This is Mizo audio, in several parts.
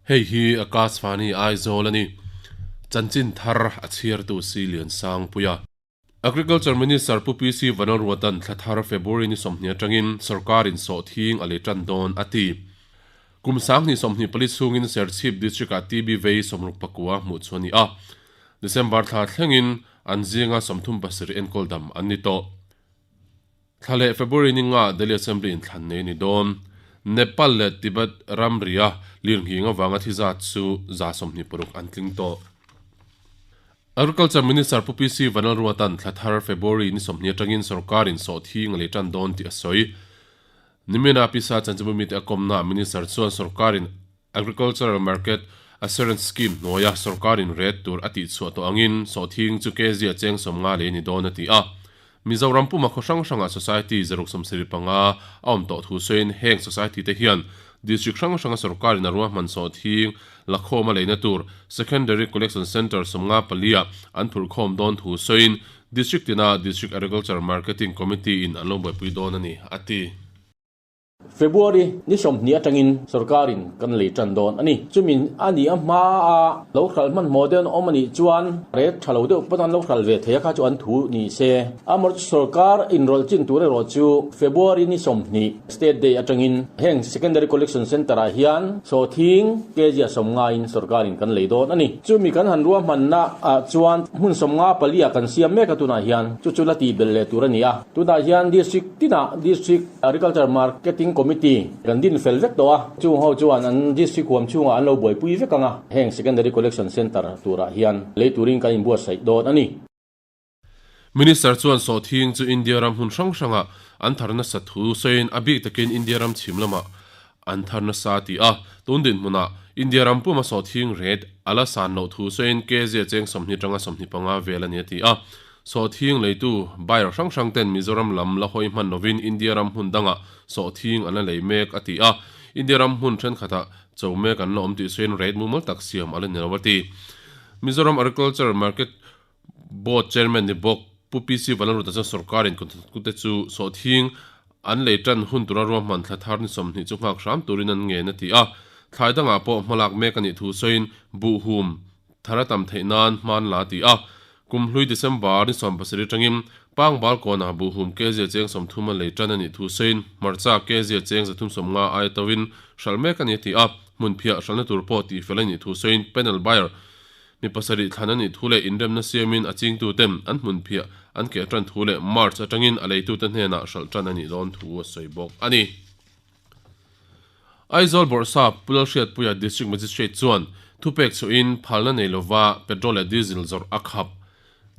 Hei hi Akashvani Aizawl a ni. Chanchin thar a chhiartu si Liansangpuia. Agriculture Minister Pu PC Vanlalruata'n thla thar February ni 20 atangin sorkarin sawhthing a lei tan dawn a ti. Kum 2024 chhungin Serchhip District-ah TB vei 64 hmuh chu a ni a. December thla thlengin an zinga 37 enkawl dam an ni tawh. Thla leh February ni nga Delhi Assembly inthlan nei a ni dawn. Nepal leh Tibet ramria lirnghing avanga thi zat chu 26 an tling tawh. Agriculture Minister Pu PC Vanlalruata'n thla thar February ni 20 atangin sorkarin sawhthing a lei tan dawn tih a sawi. Nimina Pisa Chanchinbu mite a kawmnaah Minister chuan sorkarin Agricultural Market Assurance Scheme hnuaia sorkarin ret tur a tihchhuah tawh angin sawhthing chu kg a cheng 50 lei a ni dawn a ti a. Mizoram puma khaw hrang hrangah Society 175 a awm tawh thu sawiin heng Society te hian District hrang hranga sorkarin a ruahman sawhthing lakhawm a leina tur Secondary Collection Centre 54 ah an phurhkhawm dawn thu sawiin District tina District Agriculture Marketing Committee in an lo buaipui dawn a ni, a ti. February ni 20 atangin sorkarin kan lei tan dawn a ni. Chumi a ni a hma a lo hral hmanhmawh deuh an awm a nih chuan rate tha lo deuh pawn an lo hral ve thei a kha chu an thu ni se. Amaherawhchu sorkar inrawlh chin tur erawh chu February ni 20 State Day atangin heng Secondary Collection Centre ah hian sawhthing kg a 50 in sorkarin kan lei dawn a ni. Chumi kan han ruahmanna ah chuan hmun 54 ah kan siam mek a tunah hian chu chu la tih belh leh tur a ni a. Tunah hian District tinah District Agriculture Marketing Committee kan din fel vek tawh a, chung ho chuan an District huam chhungah an lo buaipui vek ang a, heng Secondary Collection Centre turah hian lei turin kan inbuatsaih dawn a ni. Minister chuan sawhthing chu India ram hmun hrang hrangah an thar nasa thu sawiin a bik takin India ram chhim lamah an thar nasa a ti a, tun dinhmunah India ram puma sawhthing rate a la san loh thu sawiin kg cheng 20 atanga 25 vel a ni a ti a. Sawhthing leitu buyer hrang hrang ten Mizoram lam la hawi hman lovin India ram hmun dangah sawhthing an la lei mek a ti a, India ram hmun thenkhatah cho mek an la awm tih sawiin rate mumal tak siam a la ni lo a ti. Mizoram Agriculture Market Board Chairman ni bawk Pu PC Vanlalruta chuan sorkarin kutthawktute chu sawhthing an lei tan hun tura ruahman thla thar ni 20 chu nghak hram turin an ngen a ti a, thlai dangah pawh hmalak mek a nih thu sawiin buhhum thar a tam theih nan hma an la a ti a. Kum hlui December ni 17 atangin Pangbal kawnah buhhum kg cheng 30 a lei tan a nih thu sawiin hmarcha kg cheng 350 aia tovin hralh mek a ni a ti a, hmunphiah hralhna tur pawh tihfel a nih thu sawiin panel buyer Mi pasarih thlan a nih thu leh inremna siamin a chingtuten an hmunphiah an keh tan thu leh March atangin a leitute hnenah hralh tan a nih dawn thu a sawi bawk a ni. Aizawl Bawrhsap Pu Lalhriatpuia District Magistrate chuan thupek chhuahin phalna nei lova petrol leh diesel zawrh a khap.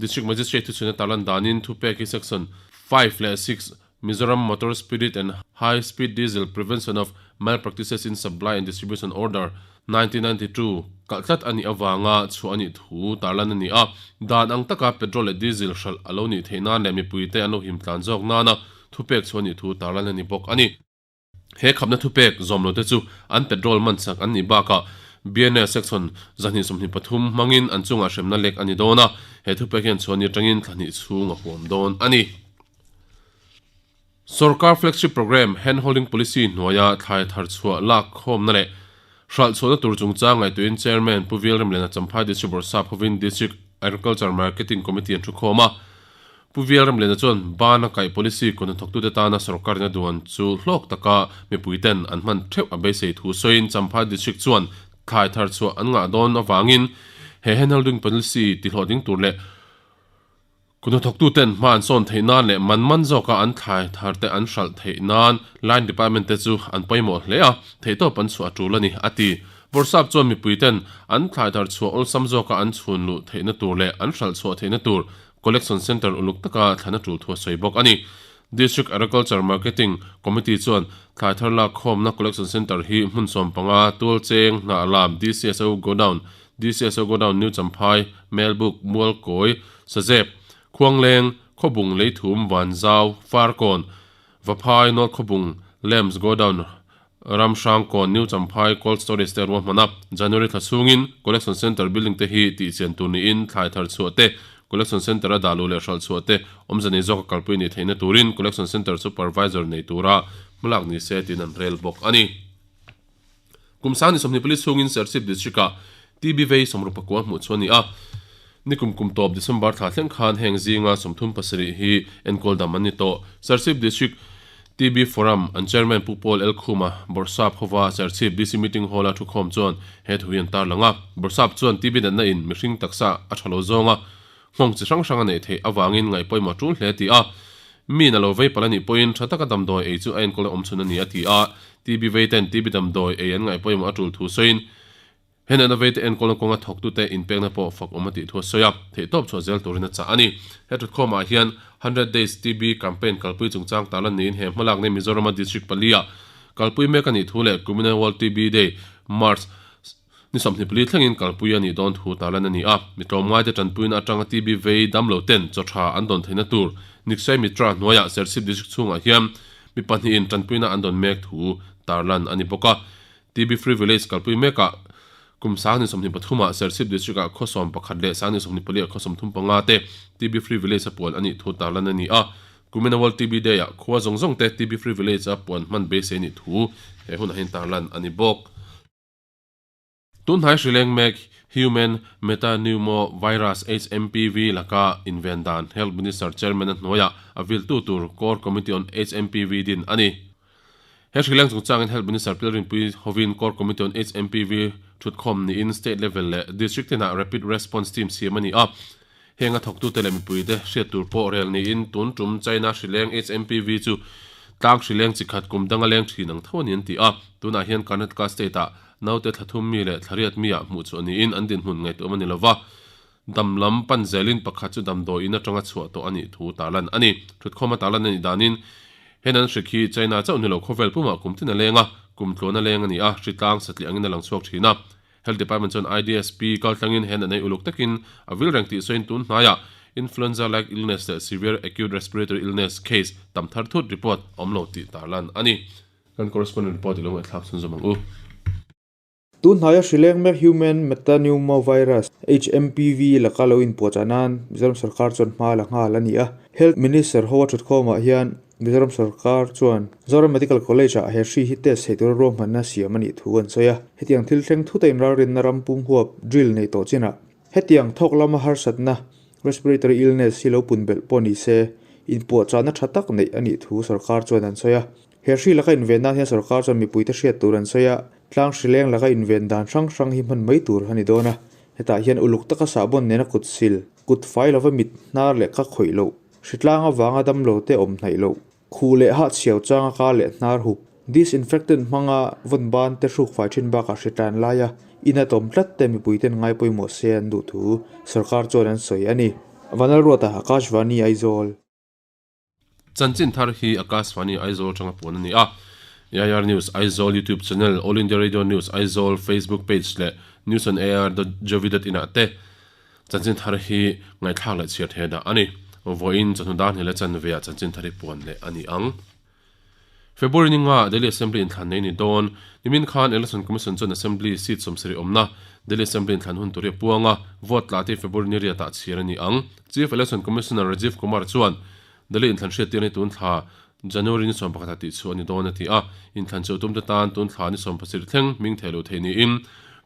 District Magistrate thuchhuina tarlan danin thupek hi Section 5 leh 6 Mizoram Motor Spirit and High Speed Diesel Prevention of Malpractices in Supply and Distribution Order, 1992 kalh tlat a nih avanga chhuah a nih thu tarlan a ni a. Dan ang taka petrol leh diesel hralh a lo nih theih nan leh mipuite an lo him tlan zawk nana thupek chhuah a nih thu tarlan a ni bawk a ni. He khapna thupek zawm lote chu an petrol man chak an nih bakah BNS Section 223 hmangin an chungah hremna lek a ni dawn a, he thupek hian chhuah ni atangin thla hnih chhung a huam dawn a ni. Sorkar Flagship Programme Hand Holding Policy hnuaia thlai thar chhuah lak khawmna leh hralh chhuahna tur chungchang ngaihtuahin Chairman Pu Vilremliana Champhai District Bawrhsap hovin District Agriculture Marketing Committee an thukhawm a. Pu Vilremliana chuan bana kaih policy kut hnathawktute tana sorkarin a duan chu hlawk taka mipuiten an hman theuh a beisei thu sawiin Champhai District chuan thlai thar chhuah an ngah dawn avangin he Hand Holding Policy tihlawhtling tur leh Kut hnathawktuten hma an sawn theih nan leh man man zawka an thlai tharte an hralh theih nan Line Department te chu an pawimawh hle a, theihtawp an chhuah a tul a ni, a ti. Bawrhsap chuan mipuiten an thlai thar chhuah awlsam zawka an chhun luh theihna tur leh an hralh chhuah theihna tur Collection Centre uluk taka thlan a tul thu a sawi bawk a ni. District Agriculture Marketing Committee chuan thlai thar lak khawmna Collection Centre hi hmun 15, Tualcheng, Hnahlam, DCSO Godown, DCSO Godown, New Champhai, Melbuk, Mualkawi, Sazep, Khuangleng, Khawbung, Leithum, Vanzau, Farkawn, Vaphai, North Khawbung, Lamps, Godown, Ramhrangkawn, New Champhai, Cold Storage te a ruahman a. January thla chhungin Collection Centre building te hi tihchian tur niin thlai thar chhuah te Collection Centre a dah luh leh hralh chhuah te awmze nei zawka kalpui nih theihna turin Collection Centre Supervisor nei tura hmalak ni se tiin an rel bawk a ni. Kum sang ni 24 chhungin Serchhip District-ah TB vei 69 hmuh chu a ni a. Nikum kum tawp December thla thleng khan heng zinga 37 hi enkawl dam an ni tawh. Serchhip District TB Forum an Chairman Pu Paul L. Khuma, Bawrhsap hova Serchhip DC Meeting Hall-a thukhawm chuan he thu hi an tarlang a. Bawrhsap chuan TB natna in mihring taksa a tha lo zawnga nghawng chi hrang hrang a neih theih avangin ngaih pawimawh tul hle ti a. Mi na lo vei palh a nih pawhin tha taka damdawi ei chu a enkawl a awm chhun a ni a ti a. TB vei ten TB damdawi ei an ngaih pawimawh a tul thu sawiin He natna veite enkawlna kawnga thawktute inpekna pawh fak awm a tih thu a sawi a, theihtawp chhuah zel turin a chah a ni. He thutkhawmah hian Hundred Days TB Campaign kalpui chungchang tarlan niin he hmalakna Mizorama District palia kalpui mek a nih thu leh Kumina World TB Day, March ni 24 thlengin kalpui a nih dawn thu tarlan a ni a. Mi tlawmngaite tanpuina atanga TB vei damlo ten chaw tha an dawn theihna tur Nikshay Mitra hnuaiah Serchhip District chhungah hian mi pahnihin tanpuina an dawn mek thu tarlan a ni bawk a. TB Free Village kalpui mekah kum 2023 ah Serchhip District ah khaw 11 leh 24 ah khaw 35 te TB Free Village a puan a nih thu tarlan a ni a. Kumina World TB Day ah khua zawng zawng te TB Free Village a puan hman beisei nih thu he hunah hian tarlan a ni bawk. Tunhnai hrileng mek Human Metapneumovirus, HMPV, laka inven dan Health Minister Chairman a hnuaiah a viltu tur Core Committee on HMPV din a ni. He hrileng chungchangin Health Minister Pil Rinpui hovin Core Committee on HMPV thutkhawm niin State level leh District tinah Rapid Response Team siam a ni a. Heng a thawktute leh mipuite hriat tur pawh rel niin tun tum China hrileng HMPV chu tlang hrileng chi khat kum danga leng thin ang tho a ni an ti a. Tunah hian Karnataka State-ah naute thla thum mi leh thla riat mi-ah hmuh chhuah niin an dinhmun ngaihtuah a ni lova. Dam lam pan zelin pakhat chu damdawi in atanga chhuah tawh a nih thu tarlan a ni. Thutkhawma tarlan a nih danin he nan hri khi China chauh ni lo khawvel pumah kum tin a leng a, kum tluan a leng a ni a, hri tlang satliah angin a lang chhuak thin a. Health Department chuan IDSP kaltlangin he natna hi uluk takin a vil reng tih sawiin tun hnaiah Influenza-like illness leh severe acute respiratory illness case tam thar thut report a awm lo tih tarlan a ni. Kan correspondent report i lo ngaihthlak chhunzawm ang u. Tunhnaia hrileng mek Human Metapneumovirus, HMPV, laka lo inpuahchah nan Mizoram sorkar chuan hma la nghal a ni a. Health Minister ho a thutkhawmah hian Mizoram sorkar chuan Zoram Medical College-ah he hri hi test theih tura ruahmanna siam a nih thu an sawi a. Hetiang thil thleng thuta inralrinna ram pum huap drill nei tawh chinah hetiang thawk lama harsatna, respiratory illness, hi lo pun belh pawh ni se inpuahchahna tha tak neih a nih thu sorkar chuan an sawi a. He hri laka inven nan hian sorkar chuan mipuite hriat tur an sawi a, tlang hrileng laka inven dan hrang hrang hi hman mai tur a ni dawn a. Hetah hian uluk taka sahbawn nena kut sil, kut fai lova mit hnar leh ka khawih loh, hritlang avanga damlo te awm hnaih loh, khuh leh hahchhiau changa ka leh hnar hup, disinfectant hmanga vawn ban te hruk fai thin bakah hritlan laia in a tawm tlat te mipuiten ngai pawimawh se an duh thu sorkar chuan an sawi a ni. Vanlalruata, Akashvani, Aizawl. Chanchin thar hi Akashvani Aizawl atanga puan a ni a. AIR News Aizawl YouTube channel, All India Radio News Aizawl Facebook page leh newsonair.gov.in ah te chanchin thar hi ngaihthlak leh chhiar thei a dah a ni. Vawiin chawhnu dar hnih leh chanve ah chanchin thar hi puan leh a ni ang. February ni nga Delhi Assembly inthlan nei ni dawn. Nimin khan Election Commission chuan Assembly seat 70 awmna Delhi Assembly inthlan hun tur hi a puang a, vote tla te February ni riatah chhiar a ni ang. Chief Election Commissioner Rajiv Kumar chuan Delhi inthlan hriattir ni tun thla January ni 11 ah tihchhuah a ni dawn a ti a, inthlan chauh tumte tan tun thla ni 17 thleng hming theih loh theih niin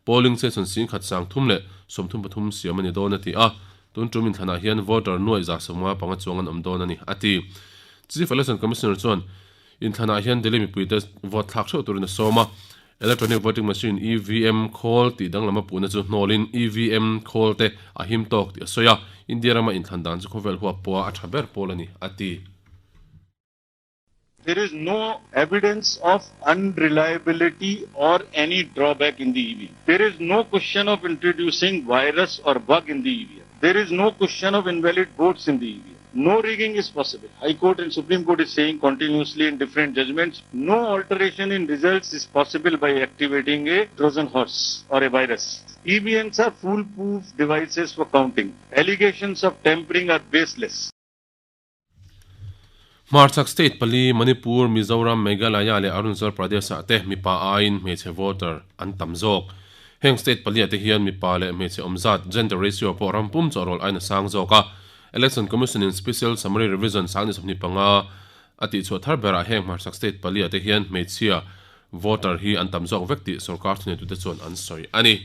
polling station 1033 siam a ni dawn a ti a, tun tum inthlanah hian voter nuaih 75 chuang an awm dawn a ni a ti. Chief Election Commissioner chuan inthlanah hian Delhi mipuite vote thlak theuh turin a sawm a, Electronic Voting Machine, EVM, khawl tih danglama puhna chu hnawlin EVM khawl te a him tawk tih a sawi a, India rama inthlan dan chu khawvel huap pawha a tha ber pawl a ni, a ti. There is no evidence of unreliability or any drawback in the EVM. There is no question of introducing virus or bug in the EVM. There is no question of invalid votes in the EVM. No rigging is possible. High Court and Supreme Court is saying continuously in different judgments, no alteration in results is possible by activating a Trojan horse or a virus. EVMs are foolproof devices for counting. Allegations of tampering are baseless. Hmarchhak state pali, Manipur, Mizoram, Meghalaya leh Arunachal Pradesh-ah te mipa aiin hmeichhe voter an tam zawk. Heng state paliah te hian mipa leh hmeichhe awm zat, gender ratio, pawh ram pum chawhrawl aiin a sang zawk a. Election Commission in Special Summary Revision 25 a tihchhuah thar berah heng hmarchhak state paliah te hian hmeichhia voter hi an tam zawk vek tih sorkar thuneitute chuan an sawi a ni.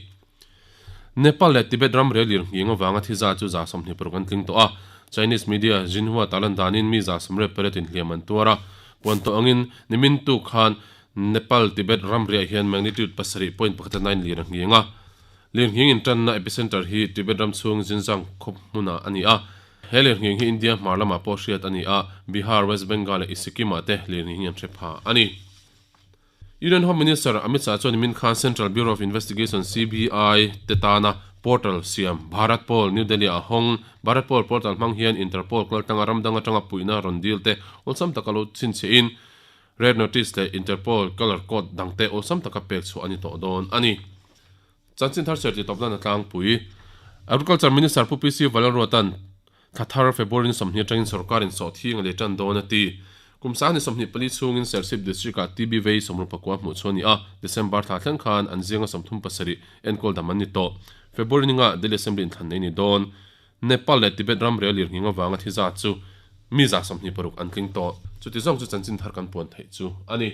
Nepal leh Tibet ram rel lirnghing avanga thi zat chu 26 an tling tawh a, Chinese media Xinhua tarlan danin mi 90 pariat inhliam an tuar a, puan tawh angin nimin tuk khan Nepal Tibet ramriah hian magnitude pasarih point pakhat a nine lir a nghing a. Lirnghing intanna epicenter hi Tibet ram chhung Xinjiang khaw hmunah a ni a. He lirnghing hi India hmar lamah pawh hriat a ni a, Bihar, West Bengal leh Sikkim ah te lirnghing an hre pha a ni. Union Home Minister Amit Shah chuan nimin khan Central Bureau of Investigation, CBI, te tana portal siam Bharat Pol, New Delhi ah a hawng. Bharat Pol portal hmang hian Interpol kaltanga ram dang atanga puihna rawn dil te awlsam taka lo chhinchhiahin Red Notice leh Interpol colour code dangte awlsam taka pek chhuah a ni tawh dawn a ni. Chanchin thar serti tawp nan a tlangpui. Agriculture Minister Pu PC Valalruata'n thla thar February ni 20 atangin sorkarin sawhthing a lei tan dawn a ti. Kum sang ni 24 chhungin Serchhip District-ah TB vei 69 hmuh chhuah a ni a, December thla thleng khan an zinga 37 enkawl dam an ni tawh. February ninga Delhi Assembly inthlan nei ni dawn. Nepal leh Tibet ram rel lirnghing avanga thi zat chu mi 26 an tling tawh. Chuti zawng chu chanchin thar kan puan theih chu a ni.